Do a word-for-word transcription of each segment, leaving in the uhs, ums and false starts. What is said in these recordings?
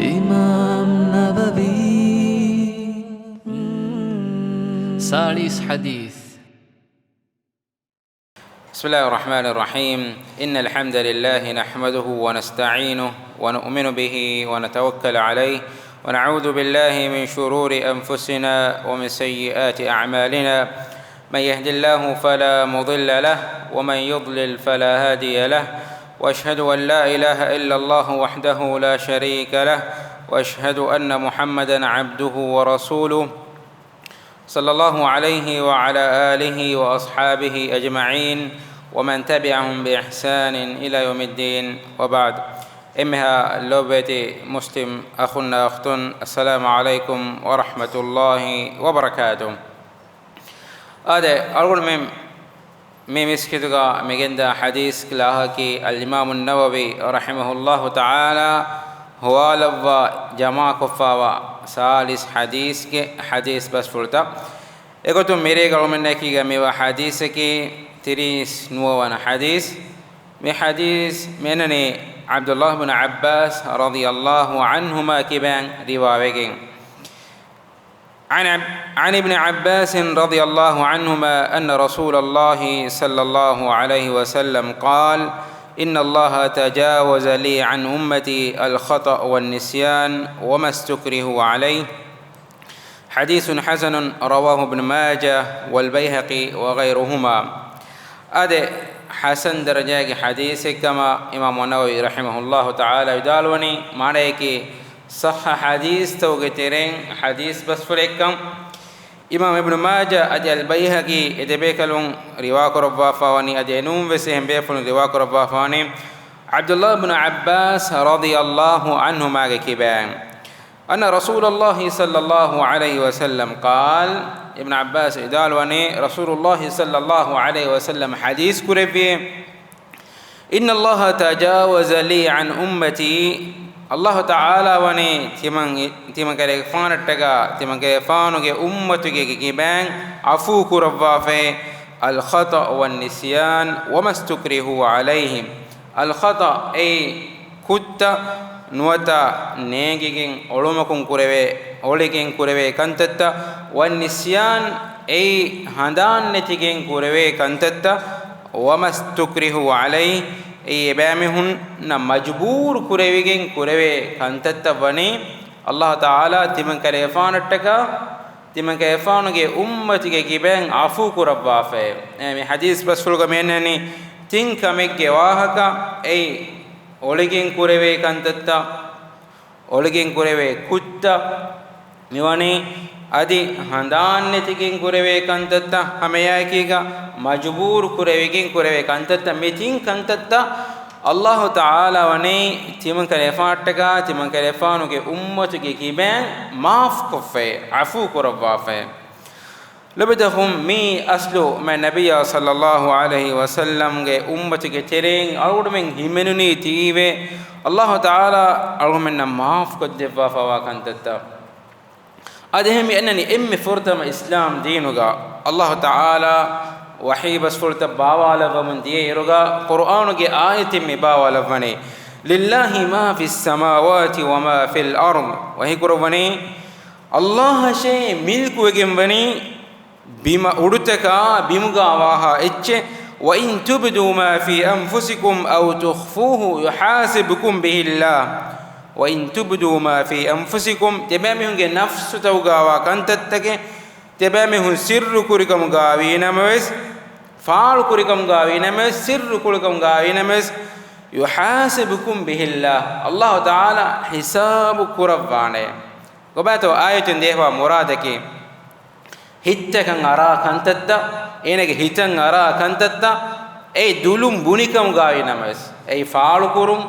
އިމާމް ނަވަވީ. ސާޅީސް ޙަދީޘް. بسم الله الرحمن الرحيم. إن الحمد لله نحمده ونستعينه ونؤمن به ونتوكل عليه ونعوذ بالله من شرور أنفسنا ومن سيئات أعمالنا. من يهد الله فلا مضل له ومن يضلل فلا هادي له. وأشهد أن لا إله إلا الله وحده لا شريك له. وأشهد أن محمدا عبده ورسوله. صلى الله عليه وعلى آله وأصحابه أجمعين ومن تبعهم بإحسان إلى يوم الدين وبعد. އެންމެހާ ލޯބިވެތި މުސްލިމް އަޚުންނާ އުޚްތުން، السلام عليكم ورحمة الله وبركاته. އާދެ، އަޅުގަނޑުމެން މި މިސްކިތުގަ މިގެންދާ ޙަދީޘް ކިލާހަކީ އަލްއިމާމު ނަވަވީ ރަޙިމަހުﷲ ތަޢާލާ ހުވާލައްވާ ޖަމާކޮށްފާވާ ސާޅީސް ޙަދީޘްގެ ޙަދީޘް ބަސްފުޅުތައް. އެގޮތުން މިރޭގަ އަޅުގަނޑުމެންނާއެކީގަ މިވާ ޙަދީޘަކީ ތިރީސް ނުވަވަނަ ޙަދީޘް. މި ޙަދީޘް މިއަންނަނީ ޢަބްދުﷲ ބިން ޢައްބާސް ރަޟިޔަﷲ ޢަންހުމާ ކިބައިން ރިވާވެގެން. عن عب-، عن ابن عباس رضي الله عنهما أن رسول الله صلى الله عليه وسلم قال: إن الله تجاوز لي عن أمتي الخطأ والنسيان وما استكرهوا عليه. حديث حسن رواه ابن ماجه والبيهقي وغيرهما. އާދެ، ޙަސަން ދަރަޖާގެ ޙަދީޘެއްކަމަށް އިމާމު ނަވަވީ ރަޙިމަހުﷲ ތަޢާލާ ވިދާޅުވަނީ، މާނަޔަކީ ޞައްޙަ ޙަދީޘްތަކުގެ ތެރެއިން ޙަދީޘް ބަސްފުޅެއްކަން. އިމާމް އިބްނު މާޖާ އަދި އަލްބައިހަޤީ އެ ދެބޭކަލުން ރިވާކުރައްވާފާވަނީ، އަދި އެނޫން ވެސް އެހެން ބޭފުޅުން ރިވާކުރައްވާފާވަނީ، ޢަބްދުﷲ ބިން ޢައްބާސް ރަޟިޔަﷲ ޢަންހުމާގެ ކިބައިން، أن رسول الله صلى الله عليه وسلم قال، އިބްނު ޢައްބާސް ވިދާޅުވަނީ، ރަސޫލުﷲ ޞައްލަﷲ ޢަލައިހި ވަސައްލަމް ޙަދީޘް ކުރެއްވިއޭ، إن الله تجاوز لي عن أمتي، ﷲ ތަޢާލާ ވަނީ ތިމަން، ތިމަންކަލޭގެފާނަށްޓަކާ، ތިމަންކަލޭގެފާނުގެ އުއްމަތުގެ ކިބައިން ޢަފޫ ކުރައްވާފައޭ، الخطأ والنسيان وما استكرهوا عليه. އަލްޚަޠަ އެއީ ކުށްތައް، ނުވަތަ ނޭނގިގެން އޮޅުމަކުން ކުރެވޭ، އޮޅިގެން ކުރެވޭ ކަންތައްތައް، والنسيان އެއީ ހަނދާން ނެތިގެން ކުރެވޭ ކަންތައްތައް، وما استكرهوا عليه އެއީ އެބައިމީހުންނަށް މަޖުބޫރު ކުރެވިގެން ކުރެވޭ ކަންތައްތައް ވަނީ، ﷲ ތަޢާލާ ތިމަންކަލޭގެފާނަށްޓަކާ، ތިމަންކަލޭގެފާނުގެ އުއްމަތުގެ ކިބައިން ޢަފޫ ކުރައްވާފައޭ. އެ، މި ޙަދީޘް ބަސްފުޅުގަ މިއަންނަނީ ތިން ކަމެއްގެ ވާހަކަ، އެއީ އޮޅިގެން ކުރެވޭ ކަންތައްތައް، އޮޅިގެން ކުރެވޭ ކުށްތައް، މިވަނީ އަދި ހަނދާން ނެތިގެން ކުރެވޭ ކަންތައްތައް، ހަމައެއާއެކީގަ މަޖުބޫރު ކުރެވިގެން ކުރެވޭ ކަންތައްތައް، މި ތިން ކަންތައްތައް ﷲ ތަޢާލާ ވަނީ ތިމަންކަލޭގެފާނަށްޓަކާ، ތިމަންކަލޭގެފާނުގެ އުއްމަތުގެ ކިބައިން މާފުކޮށްފައޭ، ޢަފޫ ކުރައްވާފައޭ. ލޮބުވެތި އަޚުން، މި އަސްލު މާތް ނަބިއްޔާ ޞައްލަﷲ ޢަލައިހި ވަސައްލަމްގެ އުއްމަތުގެ ތެރެއިން އަޅުގަނޑުމެން ހިމެނުނީތީވެ، ﷲ ތަޢާލާ އަޅުގަނޑުމެންނަށް މާފުކޮށްދެއްވާފައިވާ ކަންތައްތައް. އަދި އެހެން މި އަންނަނީ އެންމެ ފުރަތަމަ އިސްލާމް ދީނުގަ ﷲ ތަޢާލާ ވަޙީ ބަސްފުޅުތައް ބާވާލައްވަމުން ދިޔައިރުގަ ޤުރުއާނުގެ އާޔަތެއް މި ބާވާލައްވަނީ، لله ما في السماوات وما في الأرض. ވަޙީކުރައްވަނީ، ﷲ އަށޭ މިލްކުވެގެންވަނީ ބިމަށް އުޑުތަކާ ބިމުގާ ވާހާ އެއްޗެއް، وإن تبدوا ما في أنفسكم أو تخفوه يحاسبكم به الله، وإن تبدوا ما في أنفسكم، ތިބޭމީހުންގެ ނަފްސުތަކުގާވާ ކަންތައްތަކެއް، ތިބޭމީހުން ސިއްރުކުރިކަމުގާ ވީނަމަވެސް، ފާޅުކުރިކަމުގާ ވީނަމަވެސް، ސިއްރުކުރިކަމުގާ ވީނަމަވެސް، يحاسبكم به الله، ﷲ ތަޢާލާ ހިސާބު ކުރައްވާނެ. ކޮބާތޯ އާޔަތުން ދޭހަވާ މުރާދަކީ؟ ހިތްތަކަށް އަރާ ކަންތައްތައް، އޭނަގެ ހިތަށް އަރާ ކަންތައްތައް، އެ ދުލުން ބުނިކަމުގާ ވީނަމަވެސް، އެއީ ފާޅުކުރުން،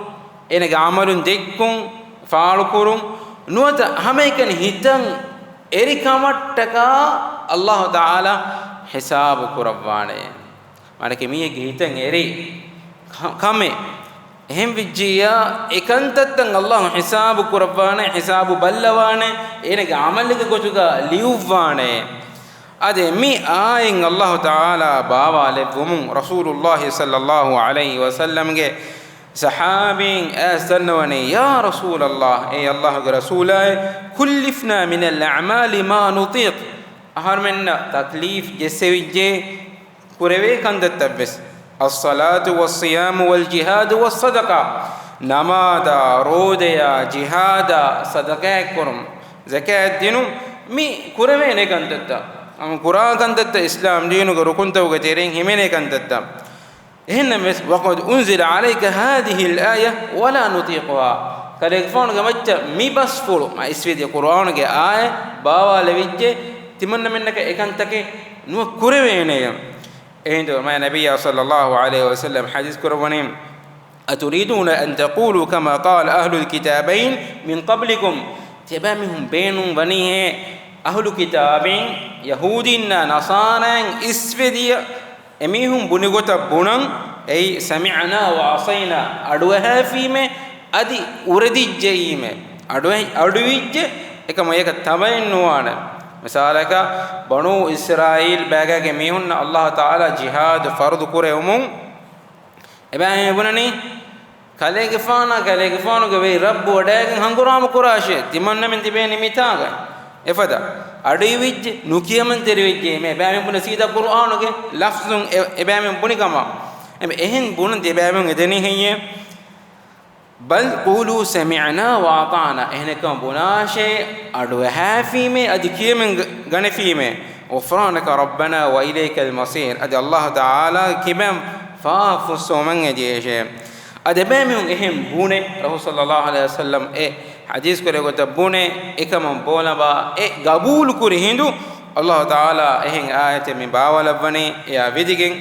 އޭނަގެ ޢަމަލުން ދެއްކުން، ފާޅުކުރުން، ނުވަތަ ހަމައެކަނި ހިތަށް އެރިކަމަށްޓަކާ ﷲ ތަޢާލާ ހިސާބު ކުރައްވާނެ. މާނައަކީ މީހެއްގެ ހިތަށް އެރި ކަ-، ކަމެއް. އެހެން ވެއްޖިއްޔާ، އެ ކަންތައްތައް ﷲ ހިސާބު ކުރައްވާނެ، ހިސާބު ބައްލަވާނެ، އޭނަގެ ޢަމަލުގެ ގޮތުގަ ލިޔުއްވާނެ. އަދި މި އާޔަތް ﷲ ތަޢާލާ ބާވާލެއްވުމުން، ރަސޫލުﷲ ޞައްލަﷲ ޢަލައިހި ވަސައްލަމްގެ ޞަޙާބީން އައިސް ދަންނަވަނީ، يا رسول الله، އޭ ﷲގެ ރަސޫލާއޭ، كلفنا من الأعمال ما نطيق، އަހަރުމެންނަށް ތަކްލީފް ޖެއްސެވިއްޖެ ކުރެވޭ ކަންތައްތައްވެސް. الصلاة والصيام والجهاد والصدقة، ނަމާދާ، ރޯދަޔާ، ޖިހާދާ، ޞަދަޤާތްކުރުން، ޒަކާތް ދިނުން، މި ކުރެވޭނެ ކަންތައްތައް. އަމަ ކުރާ ކަންތައްތައް އިސްލާމް ދީނުގެ ރުކުންތަކުގެ ތެރެއިން ހިމެނޭ ކަންތައްތައް. އެހެންނަމަވެސް، وقد أنزل عليك هذه الآية ولا نطيقها، ކަލޭގެފާނުގެ މައްޗަށް މި ބަސްފުޅު، މަ އިސްވެދިޔަ ޤުރްއާނުގެ އާޔަތް ބާވާލެވިއްޖެ، ތިމަންނަމެންނަކަށް އެކަންތަކެއް ނުވަ ކުރެވޭނެޔަ. އެހިނދު މާ ނަބިއްޔާ ޞައްލައްލާހު ޢަލައިހި ވަސައްލަމް ޙަދީޘް ކުރައްވަނީ، أتريدون أن تقولوا كما قال أهل الكتابين من قبلكم، ތިޔަބައިމީހުން ބޭނުން ވަނީހޭ އަހުލު ކިތާބީން، ޔަހޫދީންނާ ނަޞާރާއިން އިސްވެދިޔަ އެމީހުން ބުނި ގޮތަށް ބުނަން، އެއީ، سمعنا وعصينا، އަޑުއެހާފީމޭ، އަދި އުރެދިއްޖެއީމޭ. އަޑުއެ-، އަޑުއިވިއްޖެ، އެކަމަށް އެކަ ތަބައެއް ނުވާނެ. މިސާލަކަށް، ބަނޫ އިސްރާއީލް ބާގާގެ މީހުންނަށް ﷲ ތަޢާލާ ޖިހާދު ފަރުޟު ކުރެވުމުން، އެބައިމީހުން ބުނަނީ، ކަލޭގެފާނާ، ކަލޭގެފާނުގެ ވެރި ރައްބު ވަޑައިގެން ހަނގުރާމަ ކުރާށޭ، ތިމަންނަމެން ތިބޭނީ މިތާގަ. އެފަދަ އަޑުއިވިއްޖެ، ނުކިޔަމަންތެރިވެއްޖެ، މި އެބައިމީހުން ބުނެ ސީދާ ޤުރުއާނުގެ ލަފްޒުން އެ-، އެބައިމީހުން ބުނި ކަމަށް. އެ-، އެހެން ބުނުން ތި އެބައިމީހުން އެދެނީ ހެއްޔޭ؟ بل قولوا سمعنا وأطعنا، އެހެނެއްކަމަށް ބުނާށޭ، އަޑުއެހާފީމޭ، އަދި ކިޔަމެން ގަ-، ގަނެފީމޭ. غفرانك ربنا وإليك المصير، އަދި ﷲ ތަޢާލާ ކިބައިން ފާފަ ފުއްސަވަމަށް އެދިޔައީށޭ. އަދި އެބައިމީހުން އެހެން ބުނެ، ރަސޫލު ޞައްލައްލާހު ޢަލައިހި ވަސައްލަމް އެ ޙަދީޘް ކުރެ ގޮތަށް ބުނެ، އެކަމަށް ބޯލަބާ އެ ގަބޫލު ކުރި ހިނދު، ﷲ ތަޢާލާ އެހެން އާޔަތެއް މި ބާވާލައްވަނީ، އެއާ ވިދިގެން،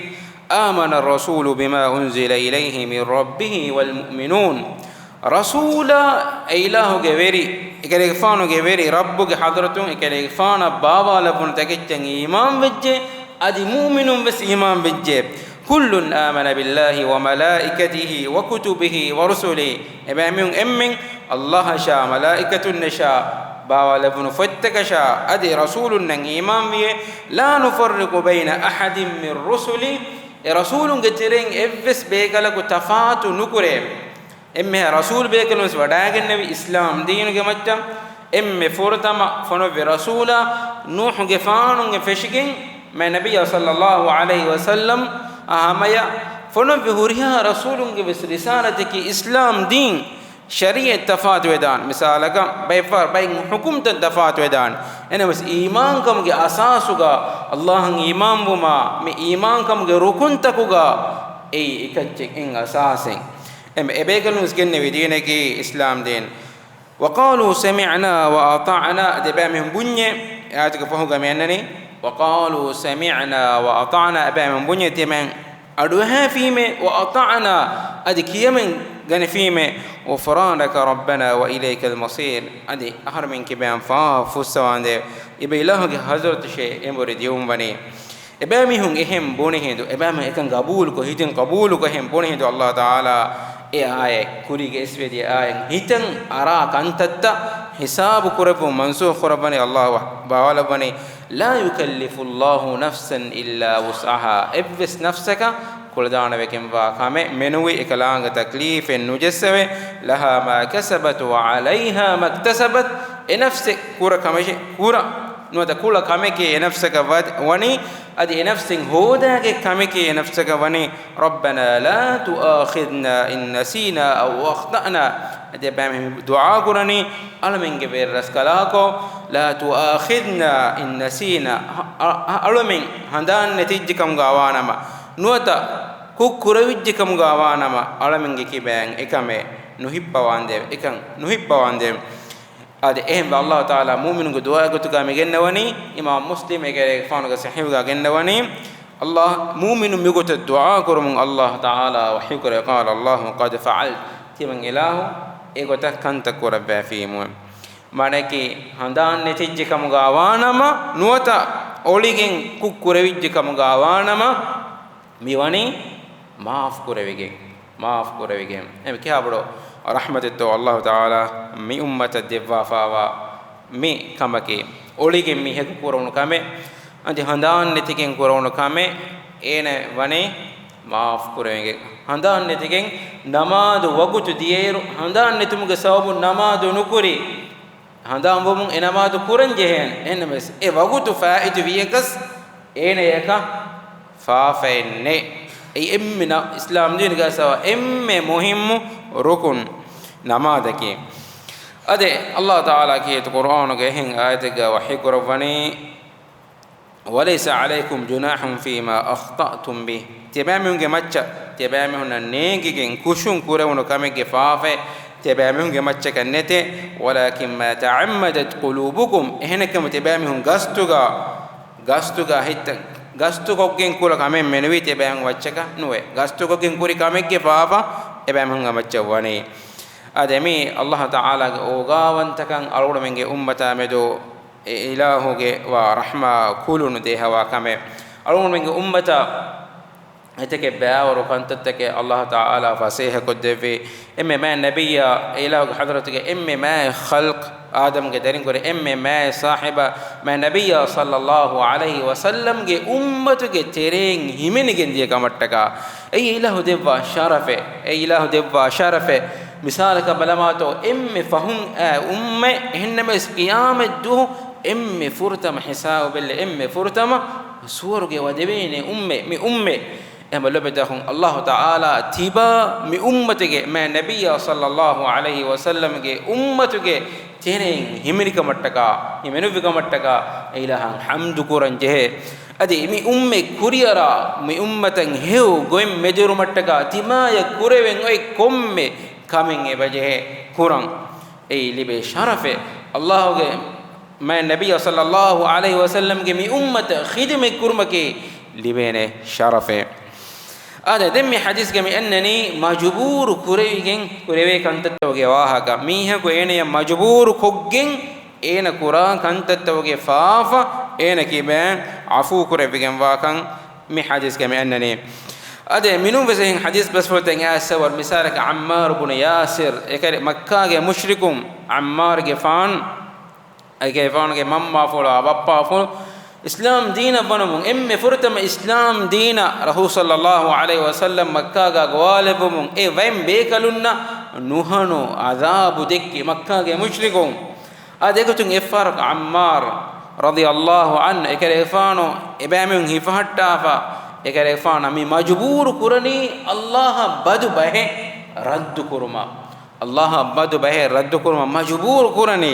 آمن الرسول بما أنزل إليه من ربه والمؤمنون، ރަސޫލާ އެ އިލާހުގެ ވެރި، އެކަލޭގެފާނުގެ ވެރި ރައްބުގެ ޙަޟްރަތުން އެކަލޭގެފާނަށް ބާވާލައްވުނު ތަކެއްޗަށް އީމާންވެއްޖެ، އަދި މުއުމިނުން ވެސް އީމާންވެއްޖެ. كل آمن بالله وملائكته وكتبه ورسله، އެބައިމީހުން އެންމެން ﷲ އަށާ، މަލާއިކަތުންނަށާ ބާވާލެވުނު ފޮތްތަކަށާ އަދި ރަސޫލުންނަށް އީމާންވިއޭ، لا نفرق بين أحد من رسله، އެ ރަސޫލުންގެ ތެރެއިން އެއްވެސް ބޭކަލަކު ތަފާތު ނުކުރޭ. އެންމެހާ ރަސޫލު ބޭކަލުން ވެސް ވަޑައިގެންނެވި އިސްލާމް ދީނުގެ މައްޗަށް، އެންމެ ފުރަތަމަ ފޮނުއްވި ރަސޫލާ ނޫޙުގެފާނުގެ ފެށިގެން، މާ ނަބިއްޔާ ޞައްލައްލާހު ޢަލައިހި ވަސައްލަމް އާ ހަމަޔަށް ފޮނުއްވި ހުރިހާ ރަސޫލުންގެ ވެސް ރިސާލަތަކީ އިސްލާމް ދީން، ޝަރީޢަތް ތަފާތުވެދާނެ. މިސާލަކަށް، ބައެއްފަހަރު ބައެއް ޙުކުމްތައް ތަފާތުވެދާނެ. އެނަމަވެސް، އީމާންކަމުގެ އަސާސުގަ، ﷲ އަށް އީމާންވުމާ، މި އީމާންކަމުގެ ރުކުންތަކުގަ އެއީ އެކައްޗެއް އެއް އަސާސެއް. އެ، އެބޭކަލުން ވެސް ގެންނެވި ދީނަކީ އިސްލާމް ދީން. وقالوا سمعنا وأطعنا، އަދި އެބައިމީހުން ބުންޏޭ، އާޔަތުގެ ފަހުގަ މި އަންނަނީ، وقالوا سمعنا وأطعنا، އެބައިމީހުން ބުންޏޭ ތިމަން އަޑުއެހާފީމޭ، وأطعنا، އަދި ކިޔަމެން ގަނެފީމޭ، غفرانك ربنا وإليك المصير، އަދި އަހަރުމެން ކިބައިން ފާފަ ފުއްސަވާނދޭ، އިބަ އިލާހުގެ ޙަޟްރަތަށޭ އެނބުރި ދިޔުން ވަނީ. އެބައިމީހުން އެހެން ބުނި ހިނދު، އެބައިމީހުން އެކަން ގަބޫލުކޮށް، ހިތުން ގަބޫލުކޮށް އެހެން ބުނި ހިނދު، ﷲ ތަޢާލާ އެ އާޔަތް، ކުރީގެ އިސްވެދިޔަ އާޔަތް، ހިތަށް އަރާ ކަންތައްތައް ހިސާބު ކުރެއްވުން މަންސޫޚް ކުރައްވަނީ، ﷲ ބާވާލައްވަނީ، لا يكلف الله نفسا إلا وسعها، އެއްވެސް ނަފްސަކަށް ކުޅަދާނަވެގެންވާ ކަމެއް މެނުވީ އެކަލާނގެ ތަކްލީފެއް ނުޖެއްސެވޭ، لها ما كسبت وعليها ما اكتسبت، އެ ނަފްސެއް ކުރ ކަމަށެ-، ކުރ ނުވަތަ ކުޅަ ކަމެކޭ އެ ނަފްސަކަށް ވަ-، ވަނީ، އަދި އެ ނަފްސެއް ހޯދާގެ ކަމެކޭ އެ ނަފްސަކަށް ވަނީ، ربنا لا تؤاخذنا إن نسينا أو أخطأنا. އަދި އެބައިމީހުން ދުޢާ ކުރަނީ، އަޅަމެންގެ ވެރި ރަސްކަލާކޮ، لا تؤاخذنا إن نسينا، އަ-، އަ-، އަ-، އަޅަމެން ހަނދާން ނެތިއްޖެ ކަމުގަ ވާނަމަ، ނުވަތަ ކުށް ކުރެވިއްޖެ ކަމުގަ ވާނަމަ، އަޅަމެންގެ ކިބައިން އެކަމެއް ނުހިއްޕަވާނދޭ، އެކަން ނުހިއްޕަވާނދޭ. އަދި އެހެންވެ، ﷲ ތަޢާލާ މުއުމިނުންގެ ދުޢާގެ ގޮތުގަ މި ގެންނަވަނީ، އިމާމް މުސްލިމް އެކަލޭގެފާނުގެ ޞަޙީޙުގަ ގެންނަވަނީ، ﷲ މުއުމިނު މިގޮތަށް ދުޢާ ކުރުމުން ﷲ ތަޢާލާ ވަޙީކުރޭ، قال الله قد فعلت، ތިމަން އިލާހު އެގޮތަށް ކަންތައް ކުރައްވައިފީމުވެ. މާނައަކީ، ހަނދާން ނެތިއްޖެ ކަމުގަ ވާނަމަ، ނުވަތަ އޮޅިގެން ކުށް ކުރެވިއްޖެ ކަމުގަ ވާނަމަ، މިވަނީ މާފް ކުރެވިގެން، މާފް ކުރެވިގެން. އެ ކިހާ ބޮޑު ރަޙްމަތެއްތޯ ﷲ ތަޢާލާ މި އުއްމަތަށް ދެއްވާފާވާ މި ކަމަކީ. އޮޅިގެން މީހަކު ކުރެވުނު ކަމެއް، އަދި ހަނދާން ނެތިގެން ކުރެވުނު ކަމެއް، އޭނަ ވަނީ މާފު ކުރެވިގެން. ހަނދާން ނެތިގެން ނަމާދު ވަގުތު ދިޔައިރު، ހަނދާން ނެތުމުގެ ސަބަބުން ނަމާދު ނުކުރި، ހަނދާން ވުމުން އެ ނަމާދު ކުރަން ޖެހޭނެ. އެހެންނަމަވެސް އެ ވަގުތު ފާއިތު ވިޔަކަސް އޭނަޔަކަށް ފާފައެއް ނެތް. އެއީ އެންމެ ނަ-، އިސްލާމް ދީނުގަ އައިސްފަވާ އެންމެ މުހިއްމު ރުކުން ނަމާދަކީ. އަދި ﷲ ތަޢާލާ ކީރިތި ޤުރްއާނުގެ އެހެން އާޔަތެއްގަ ވަޙީ ކުރައްވަނީ، وَلَيْسَ عَلَيْكُمْ جُنَاحٌ فِيمَا أَخْطَأْتُمْ بِهِ. ތިޔަބައިމީހުންގެ މައްޗަށް، ތިޔަބައިމީހުންނަށް ނޭނގިގެން ކުށުން ކުރެވުނު ކަމެއްގެ ފާފައެއް ތިޔަބައިމީހުންގެ މައްޗަކަށް ނެތޭ. وَلَكِنْ مَا تَعَمَّدَتْ قُلُوبُكُمْ. އެހެނެއްކަމު ތިޔަބައިމީހުން ގަސްތުގަ، ގަސްތުގަ ހިތަށް، ގަސްތުކޮށްގެން ކުރި ކަމެއް މެނުވީ ތިޔަބައިމީހުން މައްޗަކަށް ނުވޭ. ގަސްތުކޮށްގެން ކުރި ކަމެއްގެ ފާފަ އެބައިމީހުންގެ މައްޗަށް ވަނީ. އަދި މީ ﷲ ތަޢާލާގެ އޯގާވަންތަކަން އަޅުގަނޑުމެންގެ އުއްމަތާ މެދު އެ އިލާހުގެ ވާ ރަޙްމާ ކުލުނު ދޭހަވާ ކަމެއް. އަޅުގަނޑުމެންގެ އުއްމަތަށް އެތަކެއް ބައިވަރު ކަންތައްތަކެއް ﷲ ތަޢާލާ ފަސޭހަކޮށްދެއްވި. އެންމެ މާތް ނަބިއްޔާ، އެ އިލާހުގެ ޙަޟްރަތުގެ އެންމެ މާތް ޚަލްޤު، އާދަމްގެ ދަރިންކުރެ އެންމެ މާތް ސާހިބާ، މާތް ނަބިއްޔާ ޞައްލައްލާހު ޢަލައިހި ވަސައްލަމްގެ އުއްމަތުގެ ތެރެއިން ހިމެނިގެން ދިޔަ ކަމަށްޓަކާ، އެއީ އިލާހު ދެއްވާ ޝަރަފެއް. އެ އިލާހު ދެއްވާ ޝަރަފެއް. މިސާލަކަށް ބަލަމާތޯ، އެންމެ ފަހުން އައި އުއްމަތް، އެހެންނަމަވެސް ޤިޔާމަތްދުވަހު އެންމެ ފުރަތަމަ ހިސާބު ބެއްލެ، އެންމެ ފުރަތަމަ ސުވަރުގެ ވަދެވޭނެ އުއްމަތް، މި އުއްމަތް. އެހެން ލޮބުވެތި އަޚުން، ﷲ ތަޢާލާ ތިބާ މި އުއްމަތުގެ، މާތް ނަބިއްޔާ ޞައްލައްލާހު ޢަލައިހި ވަސައްލަމްގެ އުއްމަތުގެ ތެރެއިން ހިމެނިކަމަށްޓަކާ، ހިމެނުއްވިކަމަށްޓަކާ، އެ އިލާހަށް ޙަމްދު ކުރަން ޖެހޭ. އަދި މި އުއްމަތް ކުރިއަރާ، މި އުއްމަތަށް ހެޔޮ ގޮތް މެދުވެރުމަށްޓަކާ ތިމާޔަށް ކުރެވެން އޮތް ކޮންމެ ކަމެއް އެބަޖެހޭ ކުރަން. އެއީ ލިބޭ ޝަރަފެއް. ﷲގެ މާތް ނަބިއްޔާ ޞައްލައްލާހު ޢަލައިހި ވަސައްލަމްގެ މި އުއްމަތަށް ޚިދުމަތް ކުރުމަކީ ލިބޭނެ ޝަރަފެއް. އާދެ، ދެން މި ޙަދީޘްގަ މި އަންނަނީ މަޖުބޫރު ކުރެވިގެން ކުރެވޭ ކަންތައްތަކުގެ ވާހަކަ. މީހަކު އޭނަޔަށް މަޖުބޫރު ކޮށްގެން އޭނަ ކުރާ ކަންތައްތަކުގެ ފާފަ އޭނަ ކިބައިން ޢަފޫ ކުރެވިގެންވާކަން މި ޙަދީޘްގަ މި އަންނަނީ. އާދެ، މިނޫން ވެސް އެހެން ޙަދީޘް ބަސްފުޅުތައް އައިސްފަވާ، މިސާލަކަށް ޢައްމާރު ބުނު ޔާސިރު، އެކަލޭ މައްކާގެ މުޝްރިކުން، ޢައްމާރުގެފާނު، އޭގެފާނުގެ މަންމާފުޅާ ބައްޕާފުޅު އިސްލާމް ދީނަށް ވަނުމުން، އެންމެ ފުރަތަމަ އިސްލާމް ދީނަށް ރަސޫލު ޞައްލައްލާހު ޢަލައިހި ވަސައްލަމް މައްކާގަ ގޮވާލެއްވުމުން، އެ ވައިން ބޭކަލުންނަށް ނުހަނު ޢަޛާބު ދެއްކި މައްކާގެ މުޝްރިކުން. އާދެ، އެގޮތުން އެއްފަހަރަކު ޢައްމާރު ރަޟިޔައްލާހު ޢަންހު އެކަލޭގެފާނު އެބައިމީހުން ހިފަހައްޓާފަ، އެކަލޭގެފާނަށް މި މަޖުބޫރު ކުރަނީ ﷲ އަށް ބަދު ބަހެއް ރައްދު ކުރުމަށް. ﷲ އަށް ބަދު ބަހެއް ރައްދު ކުރުމަށް މަޖުބޫރު ކުރަނީ.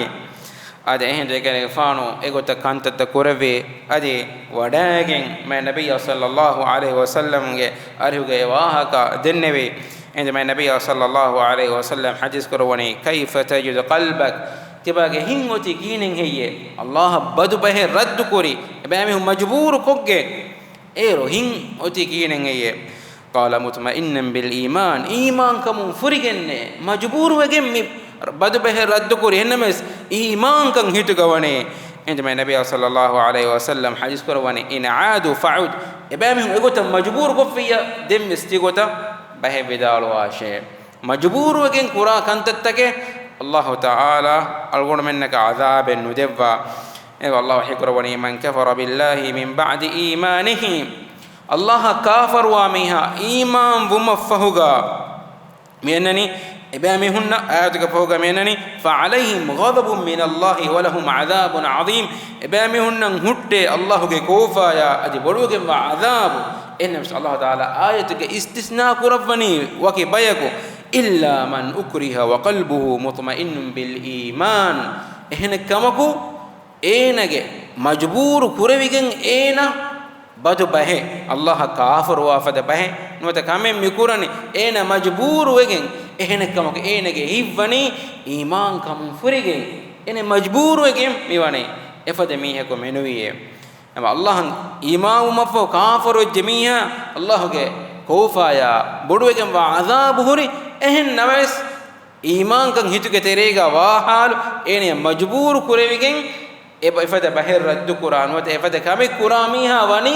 އަދި އެހިނދު އެކަލޭގެފާނު އެގޮތަށް ކަންތައްތައް ކުރެއްވި. އަދި ވަޑައިގެން މާތް ނަބިއްޔާ ޞައްލައްލާހު ޢަލައިހި ވަސައްލަމްގެ އަރިހުގައި ވާހަކަ ދެންނެވި. އެހިނދު މާތް ނަބިއްޔާ ޞައްލައްލާހު ޢަލައިހި ވަސައްލަމް ޙަދީޘް ކުރައްވަނީ، كيف تجد قلبك؟ ތިބާގެ ހިތް އޮތީ ކިހިނެއް ހެއްޔޭ؟ ﷲ އަށް ބަދު ބަހެއް ރައްދު ކުރި، އެބައިމީހުން މަޖުބޫރު ކޮށްގެން. އޭރު ހިތް އޮތީ ކިހިނެއް ހެއްޔޭ؟ قال مطمئنا بالإيمان، އީމާންކަމުން ފުރިގެންނޭ. މަޖުބޫރުވެގެން މި ބަދު ބަހެއް ރައްދު ކުރި، އެހެންނަމަވެސް އީމާންކަން ހިތުގަ ވަނީ. އެހިނދު މާތް ނަބިއްޔާ ޞައްލައްލާހު ޢަލައިހި ވަސައްލަމް ޙަދީޘް ކުރައްވަނީ، إن عادوا فعد، އެބައިމީހުން އެގޮތަށް މަޖުބޫރު ކޮށްފިއްޔާ، ދެން ވެސް ތިގޮތަށް ބަހެއް ވިދާޅުވާށޭ. މަޖުބޫރުވެގެން ކުރާ ކަންތައްތަކެއް ﷲ ތަޢާލާ އަޅުގަނޑުމެންނަކަށް ޢަޛާބެއް ނުދެއްވާ. އެ ﷲ ވަޙީ ކުރައްވަނީ، من كفر بالله من بعد إيمانه، ﷲ އަށް ކާފަރުވާ މީހާ އީމާން ވުމަށްފަހުގަ މިއަންނަނީ، އެބައިމީހުންނަށް އާޔަތުގެ ފަހުގަ މިއަންނަނީ، فعليهم غضب من الله ولهم عذاب عظيم، އެބައިމީހުންނަށް ހުއްޓޭ ﷲގެ ކޯފާޔާ އަދި ބޮޑުވެގެންވާ ޢަޛާބު. އެހެންނަމަވެސް ﷲ ތަޢާލާ އާޔަތުގައި އިސްތިސްނާ ކުރައްވަނީ ވަކި ބަޔަކު، إلا من أكره وقلبه مطمئن بالإيمان، އެހެނެއް ކަމަކު، އޭނަގެ މަޖުބޫރު ކުރެވިގެން އޭނަ ބަދު ބަހެއް، ﷲ އަށް ކާފަރުވާ ފަދަ ބަހެއް ނުވަތަ ކަމެއް މިކުރަނީ، އޭނަ މަޖުބޫރުވެގެން، އެހެނެއްކަމަކު އޭނަގެ ހިތްވަނީ އީމާންކަމުން ފުރިގެން، އޭނަ މަޖުބޫރުވެގެން މިވަނީ. އެފަދަ މީހަކު މެނުވީއޭ. އެމަ ﷲ އަށް އީމާންވުމަށްފަހު ކާފަރުވެއްޖެ މީހާ، ﷲގެ ކޯފާޔާ ބޮޑުވެގެންވާ ޢަޛާބު ހުރި، އެހެން ނަމަވެސް، އީމާންކަން ހިތުގެ ތެރޭގަ ވާހާލު އޭނަޔަށް މަޖުބޫރު ކުރެވިގެން، އެ ބަ-، އެފަދަ ބަހެއް ރައްދު ކުރާ ނުވަތަ އެފަދަ ކަމެއް ކުރާ މީހާ ވަނީ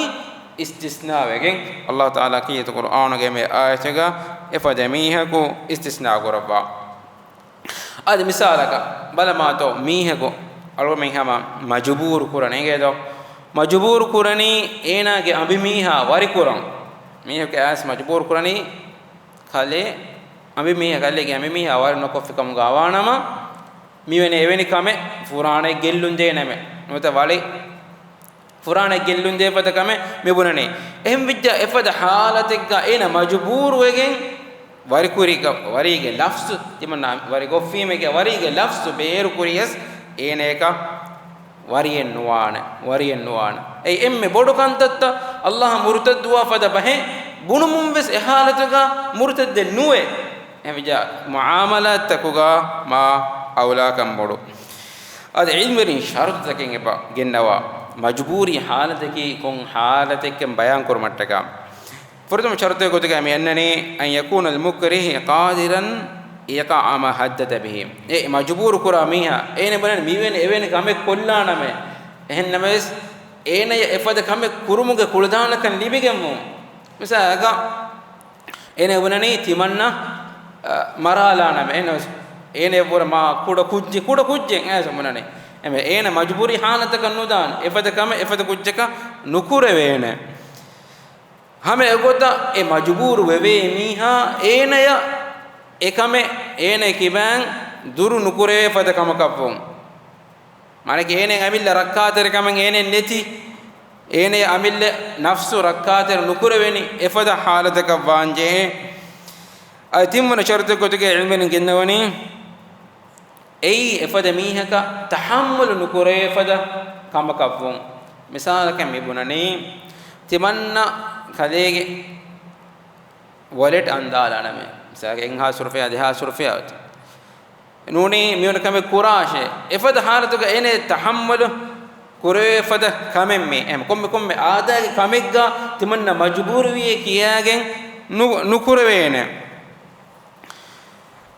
އިސްތިސްނާވެގެން. ﷲ ތަޢާލާ ކީރިތި ޤުރްއާނުގެ މި އާޔަތުގަ އެފަދަ މީހަކު އިސްތިސްނާ ކުރައްވާ. އަދި މިސާލަކަށް ބަލަމާތޯ މީހަކު އަޅުގަނޑުމެން ހަމަ މަޖުބޫރު ކުރަނީ އިނގޭތޯ؟ މަޖުބޫރު ކުރަނީ އޭނާގެ އަނބިމީހާ ވަރިކުރަން. މީހަކު އައިސް މަޖުބޫރު ކުރަނީ ކަލޭ، އަނބިމީހާ ކަލޭގެ އަނބިމީހާ ވަރި ނުކޮށްފި ކަމުގަ ވާނަމަ، މިވެނި އެވެނި ކަމެއް ފުރާނައެއް ގެއްލުން ދޭނަމެ. ނުވަތަ ވަޅި ފުރާނައެއް ގެއްލުން ދޭ ފަދަ ކަމެއް މި ބުނަނީ. އެހެން ވިއްޖާ އެފަދަ ހާލަތެއްގަ އޭނަ މަޖުބޫރުވެގެން ވަރިކުރި ކަ-، ވަރީގެ ލަފްޒު، ތިމަންނާ ވަރި ގޮށްފީމެގެ ވަރީގެ ލަފްޒު ބޭރު ކުރިޔަސް އޭނަޔަކަށް ވަރިއެއް ނުވާނެ، ވަރިއެއް ނުވާނެ. އެއީ އެންމެ ބޮޑު ކަންތައްތައް، އައްލާހަށް މުރުތައްދުވާ ފަދަ ބަހެއް ބުނުމުން ވެސް އެ ހާލަތުގަ މުރުތައްދެއް ނުވޭ. އެހެންވިއްޖާ މުޢާމަލާތްތަކުގަ މާ އައުލާކަން ބޮޑު. އަދި ޢިލްމުވެރިން ޝަރުޠުތަކެއް އެބަ ގެންނަވާ، މަޖުބޫރީ ހާލަތަކީ ކޮން ހާލަތެއްކަން ބަޔާން ކުރުމަށްޓަކާ. ފުރަތަމަ ޝަރުޠުގެ ގޮތުގައި މި އަންނަނީ، أن يكون المكره قادرا إيقاع ما هدد به. އެ މަޖުބޫރު ކުރާ މީހާ، އޭނަ ބުނަނީ މިވެނި އެވެނި ކަމެއް ކޮށްލާނަމޭ. އެހެންނަމަވެސް، އޭނަޔަށް އެފަދަ ކަމެއް ކުރުމުގެ ކުޅަދާނަކަން ލިބިގެންވުން. މިސާލަކަށް، އޭނަ ބުނަނީ ތިމަންނަ، އަ، މަރާލާނަމޭ. އޭނަ، އޭނަ އެއްވުރެ މާ ކުޑަ ކުއްޖެއް، ކުޑަ ކުއްޖެއް އޭނަ ބުނަނީ. އެމެ، އޭނަ މަޖުބޫރީ ހާލަތަކަށް ނުދާނެ. އެފަދަ ކަމެއް، އެފަދަ ކުއްޖަކަށް ނުކުރެވޭނެ. ހަމަ އެގޮތަށް އެ މަޖުބޫރު ވެވޭ މީހާ އޭނަޔަށް އެކަމެއް އޭނަ ކިބައިން ދުރު ނުކުރެވޭ ފަދަ ކަމަކަށްވުން. މާނައަކީ އޭނަ އަމިއްލަ ރައްކާތެރިކަމެއް އޭނަ ނެތި، އޭނަ އަމިއްލަ ނަފްސު ރައްކާތެރި ނުކުރެވެނީ އެފަދަ ހާލަތަކަށް ވާންޖެހޭ. އަދި ތިންވަނަ ޝަރުޠުގެ ގޮތުގައި ޢިލްމުވެރިން ގެންނަވަނީ، އެއީ އެފަދަ މީހަކަށް ތަޙައްމަލު ނުކުރެވޭ ފަދަ ކަމަކަށްވުން. މިސާލަކަށް މި ބުނަނީ، ތިމަންނަ ކަލޭގެ ވޮލެޓް އަންދާލާނަމޭ. މިސާލަކަށް އެއްހާސް ރުފިޔާ، ދެހާސް ރުފިޔާ އޮތީ. ނޫނީ މިވަނަ ކަމެއް ކުރާށޭ. އެފަދަ ހާލަތުގަ އޭނަ ތަޙައްމަލު ކުރެވޭ ފަދަ ކަމެއް މީ. އެހެން ކޮންމެ ކޮންމެ އާދައިގެ ކަމެއްގަ ތިމަންނަ މަޖުބޫރުވިއޭ ކިޔާގެން ނު-، ނުކުރެވޭނެ.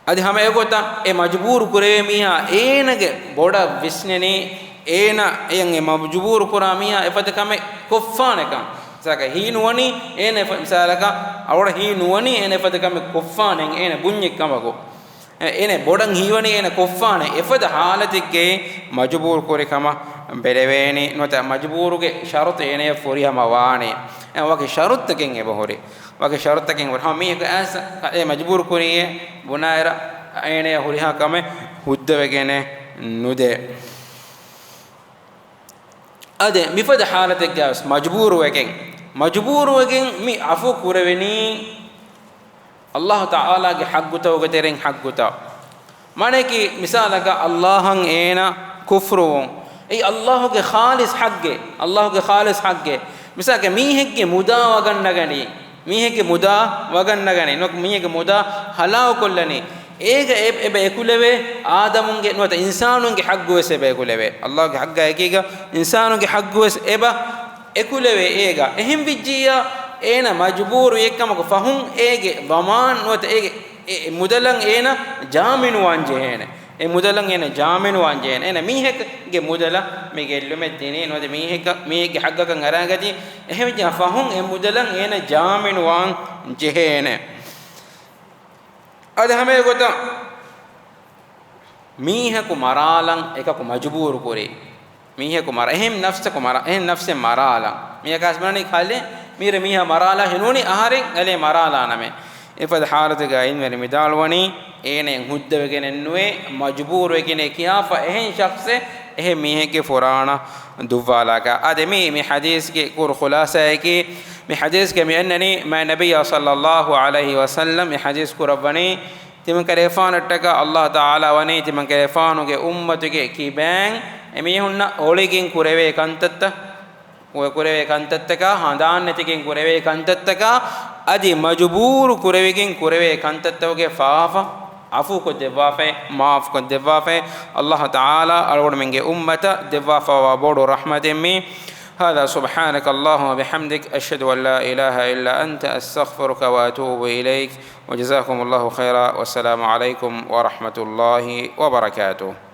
އަދި ހަމަ އެގޮތަށް އެ މަޖުބޫރު ކުރެވޭ މީހާ އޭނަގެ ބޮޑަށް ވިސްނެނީ، އޭނަ އެޔަށް އެ މަޖުބޫރު ކުރާ މީހާ އެފަދަ ކަމެއް ކޮށްފާނެކަން. މިސާލަކަށް ހީ ނުވަނީ އޭނަ އެފަ-، މިސާލަކަށް އަޅުގަނޑަށް ހީ ނުވަނީ އޭނަ އެފަދަ ކަމެއް ކޮށްފާނެ އޭނަ ބުންޏެއް ކަމަކު. އެ-، އޭނަ ބޮޑަށް ހީވަނީ އޭނަ ކޮށްފާނެ އެފަދަ ހާލަތެއްގައި މަޖުބޫރު ކުރި ކަމަށް ބެލެވޭނީ. ނުވަތަ މަޖުބޫރުގެ ޝަރުޠު އޭނަޔަށް ފުރިހަމަ ވާނީ. އެ ވަކި ޝަރުޠުތަކެއް އެބަހުރި. ވަކި ޝަރުޠުތަކެއް ހުރި. ހަމަ މީހަކު އައިސް އެ މަޖުބޫރު ކުރީއޭ ބުނާއިރަށް އޭނަޔަށް ހުރިހާ ކަމެއް ހުއްދަވެގެނެއް ނުދޭ. އަދި މިފަދަ ހާލަތެއްގައިވެސް މަޖުބޫރުވެގެން، މަޖުބޫރުވެގެން މި އަފޫ ކުރެވެނީ އައްލާހު ތަޢާލާގެ ޙައްޤުތަކުގެ ތެރެއިން ޙައްޤުތައް. މާނައަކީ މިސާލަކަށް އައްލާހަށް އޭނަ ކުފްރުވުން. އެއީ އައްލާހުގެ ޚާލިޞް ޙައްޤެއް، އައްލާހުގެ ޚާލިޞް ޙައްޤެއް. މިސާލަކަށް މީހެއްގެ މުދާ ވަގަށްނަގަނީ، މީހެއްގެ މުދާ ވަގަށްނަގަނީ، ނުވަތަ މީހެއްގެ މުދާ ހަލާކުކޮށްލަނީ، އޭގަ އެ-، އެބަ އެކުލެވޭ، އާދަމުންގެ ނުވަތަ އިންސާނުންގެ ޙައްޤުވެސް އެބަ އެކުލެވޭ. އައްލާހުގެ ޙައްޤާ އެކީގަ އިންސާނުންގެ ޙައްޤުވެސް އެބަ އެކުލެވޭ އޭގަ. އެހެން ވިއްޖިއްޔާ އޭނަ މަޖުބޫރު އެއްކަމަކު ފަހުން އޭގެ ޟަމާން ނުވަތަ އޭގެ އެ މުދަލަށް އޭނަ ޖާމިނުވާން ޖެހޭނެ. އެ މުދަލަށް އޭނަ ޖާމިނުވާން ޖެހޭނެ. އޭނަ މީހެއްގެ މުދަލަށް މި ގެއްލުމެއް ދިނީ ނުވަތަ މީހެއްގެ، މީހެއްގެ ޙައްޤަކަށް އަރާގަތީ. އެހެންވެއްޖެ ފަހުން އެ މުދަލަށް އޭނަ ޖާމިނުވާން ޖެހޭނެ. އަދި ހަމައެގޮތަށް މީހަކު މަރާލަން އެކަކު މަޖުބޫރު ކުރީ. މީހަކު މަރ-، އެހެން ނަފްސަކު މަރ-، އެހެން ނަފްސެއް މަރާލަން. މީހަކަސް ބުނަނީ ކަލޭ މީރަ މީހާ މަރާލާށޭ ނޫނީ އަހަރެން އަލޭ މަރާލާނަމޭ. އެފަދަ ޙާލަތުގައި ޢިލްމުވެރިން ވިދާޅުވަނީ، އޭނައެއް ހުއްދަވެގެނެއްނުވޭ، މަޖުބޫރުވެގެނޭ ކިޔާފަ އެހެން ޝަޚްޞެއް އެހެން މީހެއްގެ ފުރާނަ ދުއްވާލާކަށް. އާދެ، މީ، މި ޙަދީޘްގެ ކުރު ޚުލާޞާއަކީ، މި ޙަދީޘްގައި މި އަންނަނީ، މާތް ނަބިއްޔާ ޞައްލައްލާހު ޢަލައިހި ވަސައްލަމް މި ޙަދީޘް ކުރައްވަނީ، ތިމަންކަލޭފާނަށްޓަކާ އައްލާހު ތަޢާލާ ވަނީ ތިމަންކަލޭފާނުގެ އުއްމަތުގެ ކިބައިން އެމީހުންނަށް އޮޅިގެން ކުރެވޭ ކަންތައްތައް، ކުރެވޭ ކަންތައްތަކާ، ހަނދާން ނެތިގެން ކުރެވޭ ކަންތައްތަކާ، އަދި މަޖުބޫރު ކުރެވިގެން ކުރެވޭ ކަންތައްތަކުގެ ފާފަ ޢަފޫކޮށްދެއްވާފައި، މާފުކޮށްދެއްވާފައި، އައްލާހު ތަޢާލާ އަޅުގަނޑުމެންގެ އުއްމަތަށް ދެއްވާފައިވާ ބޮޑު ރަޙްމަތެއް މީ. هذا سبحانك اللهم وبحمدك، أشهد أن لا إله إلا أنت، أستغفرك وأتوب إليك، وجزاكم الله خيرا، والسلام عليكم ورحمة الله وبركاته.